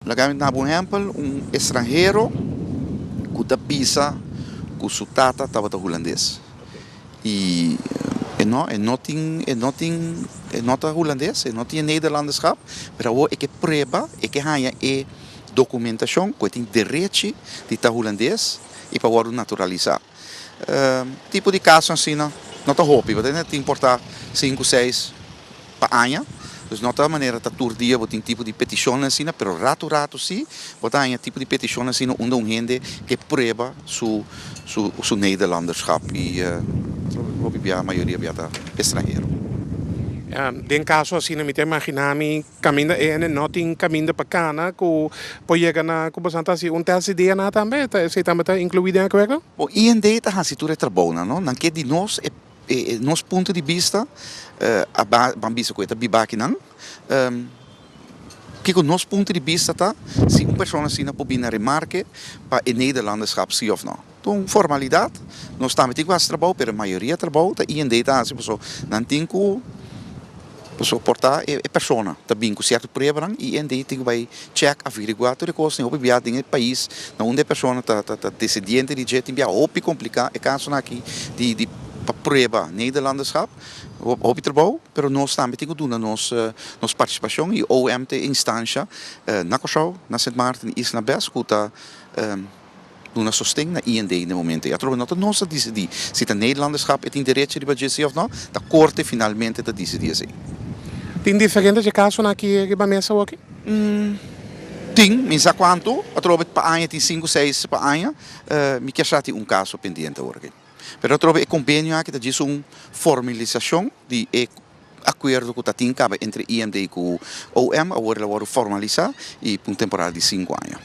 Laga mi duna bo un ehèmpel, un estranhero ku ta bisa ku su tata tabata hulandes i e no e no tin e no tin e no ta hulandes, e no tin e Nederlanderschap, pero awor e ke prueba, e ke haña e dokumentashon ku e tin derechi di ta hulandes i pa wòrdu naturalisá. Tipo di kaso asina no ta hopi, bo ta tin por ta sinku, seis pa aña, dus no ta manera ta tur dia bo tin tipo di petishonnan asina, pero ratu ratu si bo ta haña tipo di petishonnan asina unda un hende ke prueba su su Nederlanderschap i hopi bia mayoria bia ta estranhero. Den kaso asina mi ta imagina mi Caminda e hende no tin caminda pa cana cu por yega na cu boso ta haci un test di DNA tambe? Ta esey tambe ta inclui den acuerdo? Bo IND ta haci tur e trabounan no, nan ke di nos e e nos punto di bista a ban bisa cu e ta biba akinan, kico nos punto di bista ta si un persona asina por bini na remarke pa e Nederlanderschap si of no. Ta un formalidad, nos tambe tin cu haci trabou pero e mayoria trabou ta IND ta haci pasobra nan tin cu Pasobra por ta e persona ta bin ku sierto pruebanan i IND tin ku bai chèk, averiguá tur e kosnan. Hopi bia den e pais na unda e persona ta ta desidiente di dje tin bia hopi kompliká e kasonan aki di di pa prueba Nederlanderschap. Hopi trabou, pero nos tambe tin ku duna nos nos partisipashon i OM ta e instansha na Kòrsou, na Sint Maarten i Isla Bes ku ta Duna sosten na IND den momento ei. Atrobe no ta nos ta disidí si ta Nederlanderschap e tin derecho riba dje sí òf no, ta korte finalmente ta disidí esei. Tin diferente dje kasonan aki riba mesa awoki? Tin, mi sa kuantu, atrobe pa aña tin sinku, seis pa aña. Mi kier sa tin un kaso pendiente awor aki. Pero atrobe e kombenio aki ta djis un formalisashon di e akuerdo ku ta tin kaba entre IND ku OM, awor el a wòrdu formalisá i pa un temporada di sinku aña.